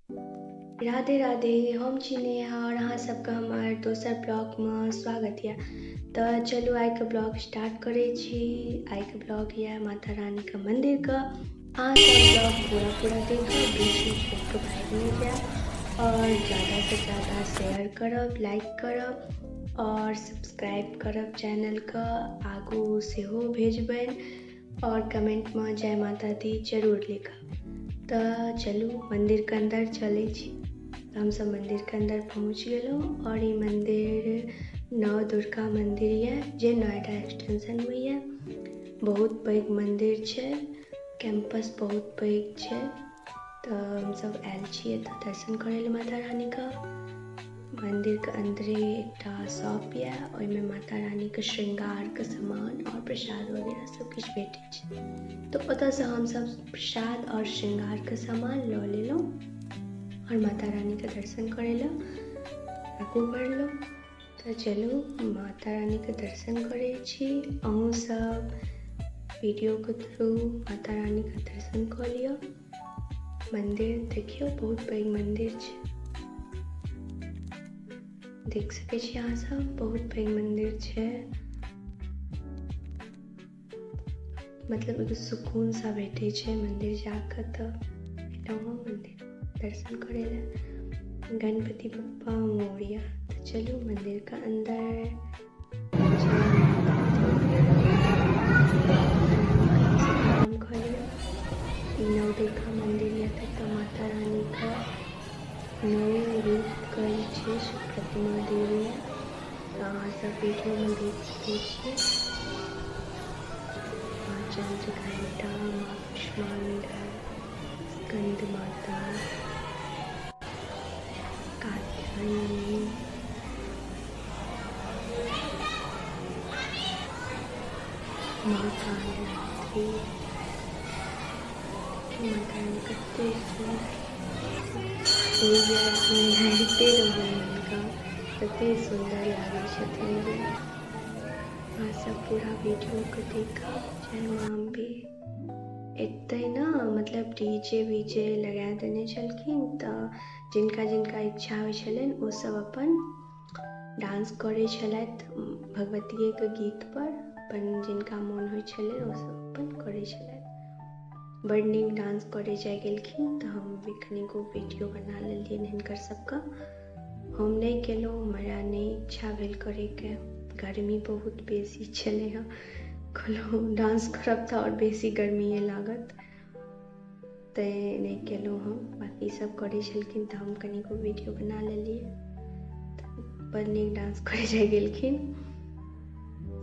राधे राधे, हम छी नेहा और अहाँ सबके हमर दोसर ब्लॉगमे स्वागत यऽ। तऽ चलू आइके ब्लॉग स्टार्ट करै छी। आइके ब्लॉग यऽ माता रानीके मन्दिरके। अहाँ सब ब्लॉग पूरा पूरा देखब, बीचमे छोड़िकऽ भागि नहि जायब और ज़्यादासँ ज़्यादा शेयर करब, लाइक करब और सब्सक्राइब करब चैनलके, आगू सेहो भेजबनि और कमेंटमे जय माता दी जरूर लिखब। तऽ चलू मन्दिरके अन्दर चलै छी। तऽ हमसब मन्दिरके अन्दर पहुँच गेलहुँ और ई मन्दिर नव दुर्गा मन्दिर यऽ जे नोएडा एक्सटेंशनमे यऽ। बहुत पैघ मन्दिर छै, कैंपस बहुत पैघ छै। तऽ हमसब आयल छी एतऽ दर्शन करै लए माता रानीके। मन्दिरके अन्दरे एकटा शॉप यऽ, ओहिमे माता रानीके श्रृंगारके सामान और प्रसाद वगैरह सब किछु भेटै छै। तऽ ओतऽसँ हमसब प्रसाद और श्रृंगारके सामान लऽ लेलहुँ और माता रानीके दर्शन करै लए आगू बढ़लहुँ। तऽ चलू माता रानीके दर्शन करै छी। अहूँ सब वीडियोके थ्रू माता रानीके दर्शन कऽ लिअ। मन्दिर देखियौ, बहुत पैघ मन्दिर छै, देख सकै छी अहाँ सब, बहुत पैघ मन्दिर छै। मतलब एगो सुकून सा भेटै छै मन्दिर जाकऽ। तऽ एलहुँ हम मन्दिर दर्शन करै लए। गणपति बप्पा मोरिया। तऽ चलू मन्दिरके अन्दर। जय माता दी। माता रानीके हमसब प्रणाम कऽ लिअ। ई नवदुर्गा मन्दिर यऽ, तऽ माता रानीके नौ रूपके जे छै से प्रतिमा देल यऽ। तऽ अहाँ सब वीडियोमे देख सकै छियै। माँ चंद्रघंटा, माँ कुष्मांडा, स्कंद माता, कात्यायनी, माँ कालरात्रि। देखियौ माता रानी कते सुन्दर होइए, निहारिते रहू हुनका, तते सुन्दर लागै छथिन जे अहाँ सब पूरा वीडियोके देखब। जय माँ अम्बे। एतै ने मतलब डीजे वीजे लगा देने छलखिन, तऽ जिनका जिनका इच्छा होइ छलनि ओ सब अपन डांस करै छलथि भगवतियेके गीतपर। अपन जिनका मोन होइ छलै ओ सब अपन करै छलथि। बड़ नीक डांस करै जाइ गेलखिन, तऽ हम भी कनिको वीडियो बना लेलियनि हिनकर सबके। हम नहि केलहुँ, हमरा नहि इच्छा भेल करैके, गर्मी बहुत बेसी छलै हँ। कहलहुँ डांस करब तऽ आओर बेसी गर्मिए लागत, तैँ नहि केलहुँ हम। बाँकी सब करै छलखिन तऽ हम कनिको वीडियो बना लेलियै। तऽ बड़ नीक डांस करै जाइ गेलखिन,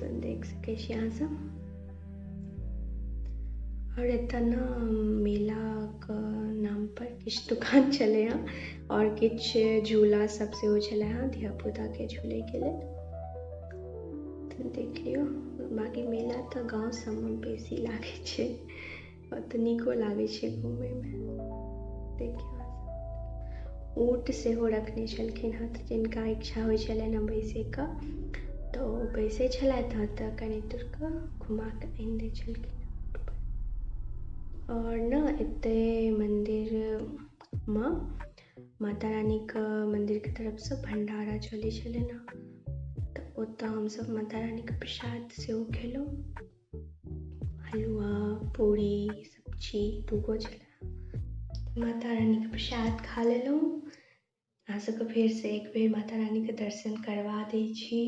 तऽ देख सकै छी अहाँ सब। और एतऽ ने मेलाके नामपर किछु दुकान छलै हँ और किछु झूला सब सेहो छलै हँ धियापुताके झूलैके लेल। तऽ देख लियौ। बाँकी मेला तऽ गाँव सबमे बेसी लागै छै, ओतऽ नीको लागै छै घूमैमे। देखियौ ऊँट सेहो रखने छलखिन हँ, तऽ जिनका इच्छा होइ छलनि हँ बैसैके तऽ ओ बैसै छलथि हँ, तऽ कनि दूरके घुमा कऽ आनि दै छलखिन। और ने एतै मन्दिरमे माता रानीके मन्दिरके तरफसँ भण्डारा चलै छलै ने, तऽ ओतऽ हमसब माता रानीके प्रसाद सेहो खेलहुँ। हलुआ, पूरी, सब्जी दूगो छलै। माता रानीके प्रसाद खा लेलहुँ। अहाँ सबके फेरसँ एक बेर माता रानीके दर्शन करवा दै छी।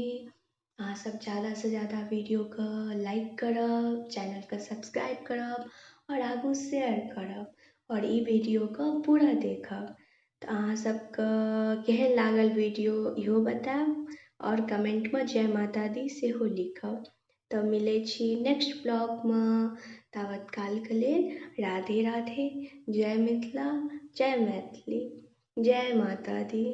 अहाँ सब ज़्यादासँ ज़्यादा वीडियोके लाइक करब, चैनलके सब्सक्राइब करब और आगू शेयर करब और ई वीडियोके पूरा देखब। तऽ अहाँ सबके केहन लागल वीडियो इहो बतायब और कमेंटमे जय माता दी सेहो लिखब। तऽ मिलै छी नेक्स्ट ब्लॉगमे, तावत कालके लेल राधे राधे, जय मिथिला, जय मैथिली, जय माता दी।